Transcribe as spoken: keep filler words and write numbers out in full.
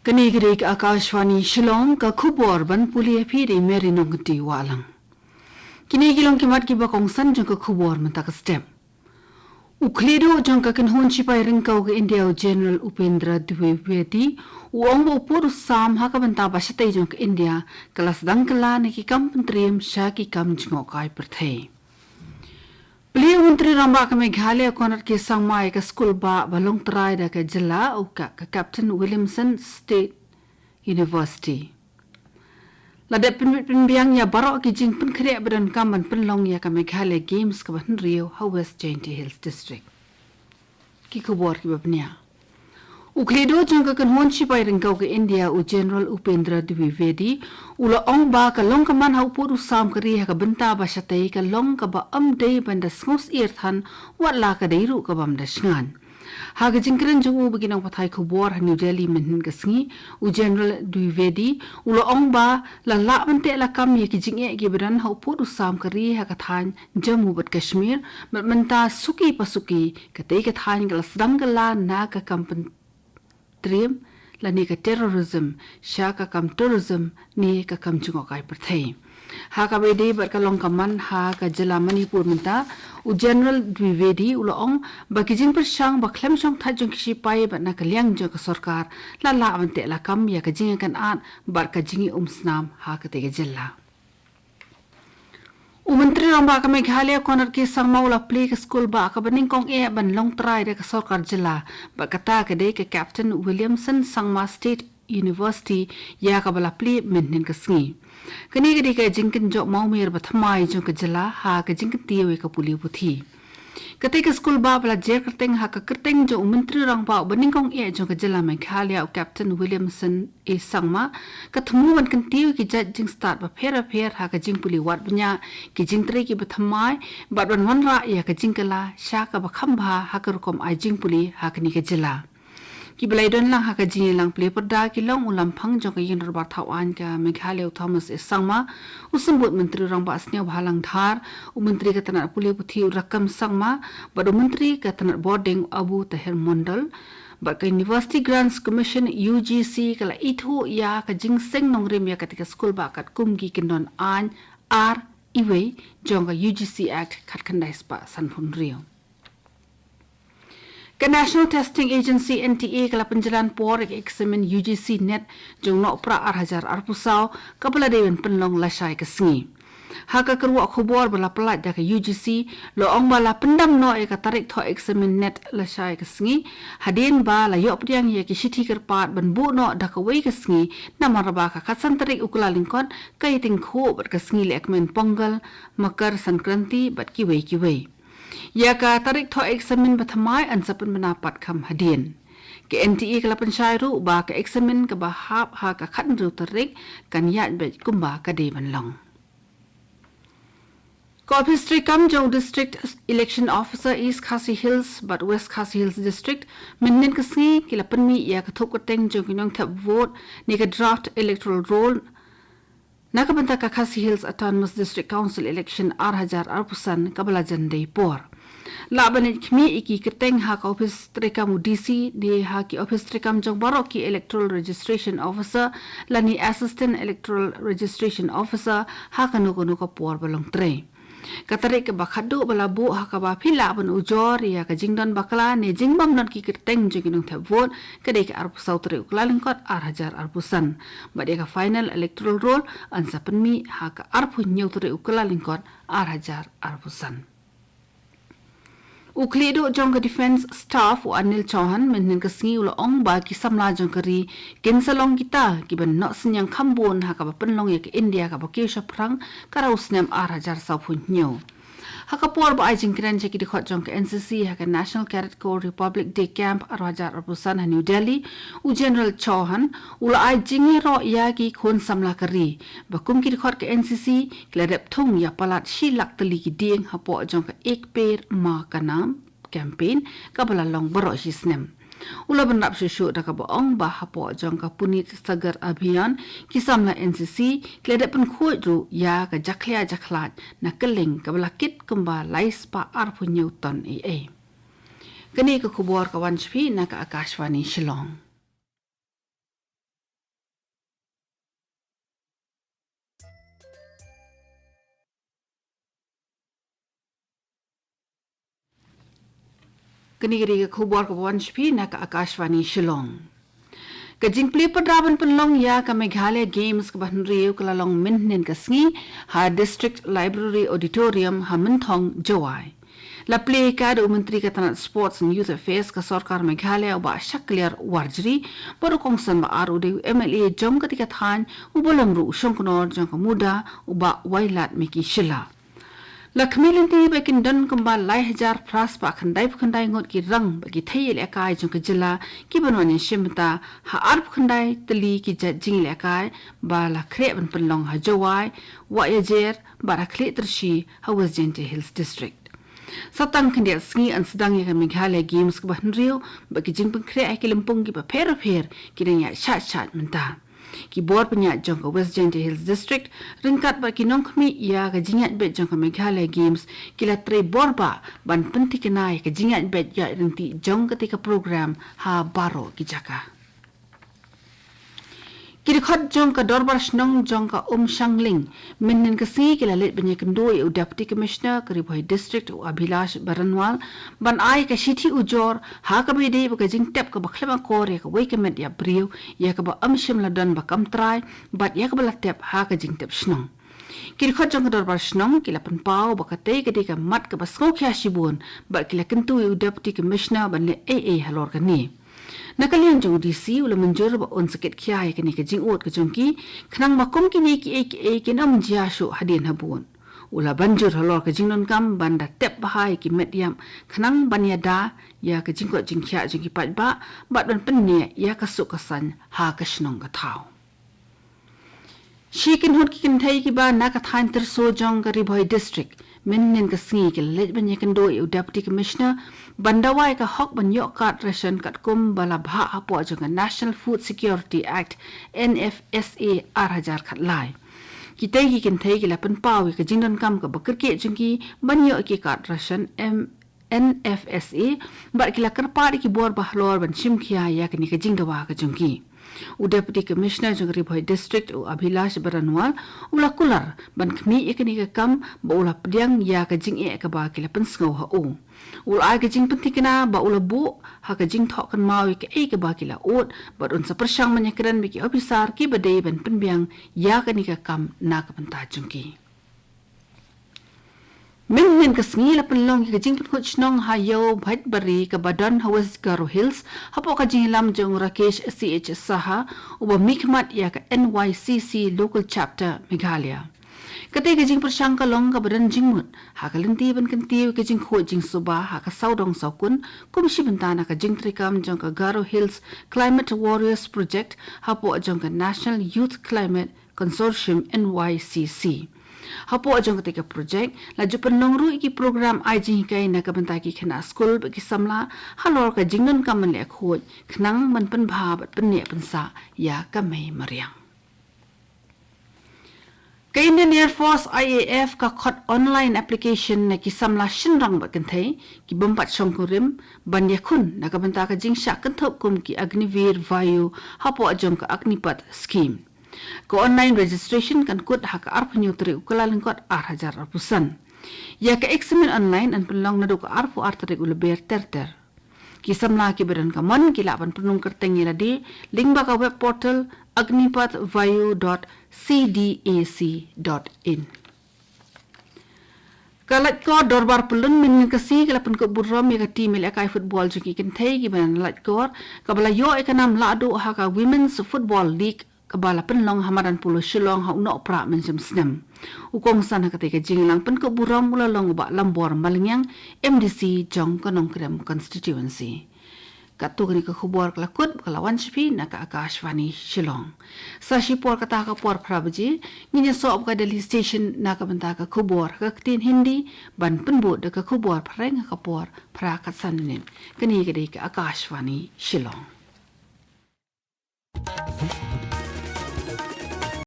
Kane ka dei ka Akashvani Shillong, ka khubor ban pule ïa phi da i Mary Nongkynti Wahlang. Kine ki long ki mat kiba kongsan jong ka khubor mynta ka step. U khlieh duh jong ka kynhun shipai ryngkew ka India u General Upendra Dwivedi u ong ba u pud u sam ha ka bynta ba shatei jong ka India ka la sdang kylla na ki kam pyntriem sha ki kam jngohkai pyrthei. Plie u Myntri Rangbah ka Meghalaya Conrad K Sangma ïa ka skul bah ba long trai da ka jylla u ka, ka Captain Williamson State University. La dep pynbit pynbiang ïa baroh ki jingpynkhreh ba donkam ban pynlong ïa ka Meghalaya Games kaba hynriew ha West Jaintia Hills District. Ki khubor kiba bniah. U khlieh duh jong ka kynhun shipai ryngkew ka India u General Upendra Dwivedi u la ong ba ka long ka man ha u pud u sam ka ri ha ka bynta ba shatei ka long kaba ym dei ban da sngewsyier than, wat la ka dei ruh ka bym da shngaiñ. Ha ka jingkren jong u bad ki nongpathai khubor ha New Delhi mynhynnin ka sngi, u General Dwivedi u la ong ba la lah ban teh lakam ïa ki jingeh kiba don ha u pud u sam ka ri ha ka thaiñ Jammu bad Kashmir, bad mynta suki pa suki katei ka thaiñ ka la sdang kylla na ka kam pyntriem lane ka terrorism sha ka kam tourism ne ka kam jngohkai pyrthei. Ha kaba ïadei bad ka long ka man ha ka jylla Manipur mynta, u General Dwivedi u la ong ba ki jingpyrshang ba khlem shongthait jong ki shipai bad na ka liang jong ka sorkar la lah ban teh lakam ïa ka jingïakynad bad ka jingïaumsnam ha katei ka jylla. U Myntri Rangbah ka Meghalaya Conrad K Sangma u la plie ka skul bah kaba nyngkong eh ban long trai da ka sorkar jylla, bad kata ka dei ka Captain Williamson Sangma State University, ïa kaba la plie mynhynnin ka sngi. Kane ka dei ka jingkynjoh mawmer ba thymmai jong ka jylla ha ka jingkyntiew ïa ka pule puthi. Katei ka skul bah ba la jer kyrteng ha ka kyrteng jong u Myntri Rangbah uba nyngkong eh jong ka jylla Meghalaya u Captain Williamson A Sangma ka thmu ban kyntiew ki jait jingstad bapher bapher ha ka jingpule wad bniah, ki jingtrei kiba thymmai, bad ban wanrah ïa ka jingkylla sha kaba kham bha ha ka rukom ai jingpule ha kane ka jylla. Kiba la ïadon lang ha ka jingïalang plie pyrda ki long u Lamphang jong ka Ïingdorbar Thawaiñ ka Meghalaya u Thomas A Sangma, u Symbud Myntri Rangbah Sniawbhalang Dhar, u Myntri ka tnat pule puthi u Rakkam Sangma, bad u Myntri ka tnat bording u Abu Taher Mondol, bad ka University Grants Commission U G C ka la ithuh ïa ka jingseng nongrim ïa katei ka skul bah katkum ki kyndon aiñ ar iwei jong ka U G C Act khatkhyndai spah sanphew hynriew. Ka National Testing Agency N T A ka la pynjlan por ïa ka eksamin U G C NET jong u Nohprah ar hajar arphew saw kaba la dei ban pynlong lashai ka sngi. Ha ka kyrwoh khubor ba la pyllait da ka U G C la ong ba la pyndam noh ïa ka tarik thoh eksamin NET lashai ka sngi, hadien ba la ïoh pdiang ïa ki shithi kyrpad ban buh noh da kawei ka sngi, namar ba ka khatsan tarik u Kyllalyngkot ka ïatyngkhuh bad ka sngi lehkmen Pongal, Makar Sankranti bad kiwei kiwei. Ïa ka tarik thoh eksamin ba thymmai yn sa pynbna pat kham hadien. Ka N T A ka la pynshai ruh ba ka eksamin kaba hap ha ka khathynriew tarik kan ïaid beit kumba ka dei ban long. Ka ophis treikam jong u District Election Officer East Khasi Hills bad West Khasi Hills District mynhynnin ka sngi ki la pynmih ïa ka thup kyrteng jong ki nongthep vote ne ka draft electoral roll na ka bynta ka Khasi Hills Autonomous District Council election ar hajar arphew san kaba la jan dei por. Lah ban leit khmih ïa ki kyrteng ha ka ophis treikam u D C ne ha ki ophis treikam jong baroh ki Electoral Registration Officer lane Assistant Electoral Registration Officer ha kano kano ka por ba long trei. Ka tarik kaba khatduh ba la buh ha kaba phi lah ban ujor ïa ka jingdon bakla ne jingbym don ki kyrteng jong ki nongthep vote ka dei ka arphew saw tarik u Kyllalyngkot ar hajar arphew san. Bad ïa ka final electoral roll yn sa pynmih ha ka arphew hynñiew tarik u Kyllalyngkot ar hajar arphew san. U khlieh duh jong ka Defence Staff u Anil Chauhan mynhynnin ka sngi u la ong ba ki samla jong ka ri kin sa long kita kiban noh synñiang kham bun ha kaba pynlong ïa ka India kaba kiew shaphrang ka rau snem ar hajar sawphew hynñiew. Ha ka por ba ai jingkren sha ki dkhot jong ka N C C ha ka National Cadet Corps Republic Day Camp ar hajar arphew san ha New Delhi, u General Chauhan u la ai jingïaroh ïa ki khun samla ka ri ba kum ki dkhot ka N C C ki la dep thung ïa palat shi lak tylli ki dieng hapoh jong ka Ek Ped Maa Ka Naam campaign kaba la long baroh shi snem. U la bynrap shuh shuh da kaba ong ba hapoh jong ka Puneet Sagar Abhiyan ki samla N C C ki la dep pynkhuid ruh ïa ka jakhlia jakhlad na kylleng kaba la kit kumba lai spah arphew hynñiew ton ei ei. Kane ka khubor ka wan sha phi na ka Akashvani Shillong. Kane ka dei ka khubor kaba wan sha phi na ka Akashvani Shillong. Ka jingplie pyrda ban pynlong ïa ka Meghalaya Games kaba hynriew ka la long mynhynnin ka sngi ha District Library Auditorium ha Mynthong, Jowai. La plie ka da u Myntri ka tnat Sports and Youth Affairs ka sorkar Meghalaya u Bah Shakliar Warjri, bad u kongsan ba ar u dei u M L A jong katei ka thaiñ, uba long ruh u shongknor jong ka MUDA, u Bah Wailadmiki Shylla. La khmih lynti ba kin don kumba lai hajar phra spah khyndai phew khyndai ngut ki rang bad ki thei ïalehkai jong ka jylla, ki ban wan ïashim bynta ha arphew khyndai tylli ki jait jingïalehkai ba la khreh ban pynlong ha Jowai, Wahiajer, bad ha Khliehtyrshi ha West Jaintia Hills District. Sa tang khyndiat sngi yn sdang ïa ka Meghalaya Games kaba hynriew, bad ki jingpynkhreh ha ki lympung kiba pher bapher ki dang ïaid shait shait mynta. Ki bor pynïaid jong ka West Jaintia Hills District, ryngkat bad ki nongkhmih ïa ka jingïaid beit jong ka Meghalaya Games, ki la trei bor bah ban pynthikna ïa ka jingïaid beit ïaid ryntih jong katei ka program ha baroh ki jaka. Ki dkhot jong ka Dorbar Shnong jong ka Umshangling, mynhynnin ka sngi ki la leit ban ïakynduh ïa u Deputy Commissioner ka Ri Bhoi District, u Abhilash Baranwal, ban ai ka shithi ujor ha kaba ïadei bad ka jingtep kaba khlem akor ïa kawei ka met ïap briew, ïa kaba ym shym la don ba kam trai, bad ïa kaba la tep ha ka jingtep shnong. Ki dkhot jong ka Dorbar Shnong ki la pynpaw ba katei ka dei ka mat kaba sngewkhia shibun, bad ki la kyntu ïa u Deputy Commissioner ban leh ei ei halor kane. Na ka liang jong u D C, u la mynjur ba un sa kitkhia ïa kane ka jingud ka jong ki, khnang ba kum kine kiei kiei kin ym jia shuh hadien habud. U la ban jur halor ka jingdonkam ban da tep bha ïa ki met ïap, khnang ban ïada ïa ka jingkoit jingkhiah jong ki paidbah, bad ban pynneh ïa ka suk ka saiñ ha ka shnong ka thaw. Shi kynhun ki kynthei kiba na ka thaiñ Tyrso jong ka Ri Bhoi District, mynhynnin ka sngi ki la leit ban ïakynduh ïa u Deputy Commissioner ban dawa ïa ka hok ban ïoh card ration katkum ba la bhah hapoh jong ka National Food Security Act, N F S A, ar hajar khatlai. Kitei ki kynthei ki la pynpaw ïa ka jingdonkam kaba kyrkieh jong ki ban ïoh ïa ki card ration M N F S A, bad ki la kyrpad ïa ki bor bahalor ban shim khia ïa kane ka jingdawa ka jong ki. U Deputy Commissioner jong ka Ri Bhoi District, u Abhilash Baranwal, u la kular ban khmih ïa kane ka kam, bad u la pdiang ïa ka jingeh kaba ki la pynsngew ha u. U la ai ka jingpynthikna ba u la buh ha ka jingthoh kynmaw ïa kaei kaba ki la ud, bad un sa pyrshang ban ïakren bad ki ophisar kiba dei ban pynbiang ïa kane ka kam na ka bynta jong ki. Mynhynnin ka sngi la pynlong ïa ka jingpynkhuid shnong ha Ïew Bhaitbari kaba don ha West Garo Hills, hapoh ka jingïalam jong u Rakesh C H Saha, uba mihkhmat ïa ka N Y C C Local Chapter Meghalaya. Katei ka jingpyrshang ka long kaba don jingmut ha ka lynti ban kyntiew ïa ka jingkhuid jingsuba ha ka sawdong sawkun, kum shi bynta na ka jingtreikam jong ka Garo Hills Climate Warriors Project, hapoh jong ka National Youth Climate Consortium, N Y C C. Hapoh jong katei ka project, la ju pynlong ruh ïa ki program ai jinghikai na ka bynta ki khynnah skul bad ki samla, halor ka jingdonkam ban leh khuid, khnang ban pynbha bad pynneh pynsah ïa ka mei mariang. Ka Indian Air Force, I A F, ka khot online application na ki samla shynrang bad kynthei, ki bym pat shongkurim, ban ïakhun na ka bynta ka jingshah kynthup kum ki Agniveer Vayu, hapoh jong ka Agnipath Scheme. Ka online registration kan kut ha ka arphew hynñiew tarik u Kyllalyngkot ar hajar arphew san. Ïa ka eksamin online yn pynlong naduh ka arphew ar tarik u Lber ter ter. Ki samla kiba don ka mon ki lah ban pynrung kyrteng ïa lade lyngba ka web portal agnipathvayu dot C D A C dot in. Ka Laitkor Dorbar Pyllun mynhynnin ka sngi ka la pynkup burom ïa ka team ïalehkai football jong ki kynthei kiba na Laitkor, kaba la ïoh ïa ka nam lahduh ha ka Women's Football League, kaba la pynlong ha Madan Polo Shillong ha u Nohprah mynshem snem. U kongsan ha katei ka jingïalang pynkup burom u la long u Bah Lambor Malngiang, M D C jong ka Nongkrem Constituency. Katto kane ka khubor ka la kut, ka la wan sha phi na ka Akashvani Shillong. Sa shipor kata ka por phra baje, ngin ïasoh bad ka Delhi Station na ka bynta ka khubor ha ka ktien Hindi, ban pynbud da ka khubor phareng ha ka por phra khatsan minit. Kane ka dei ka Akashvani Shillong.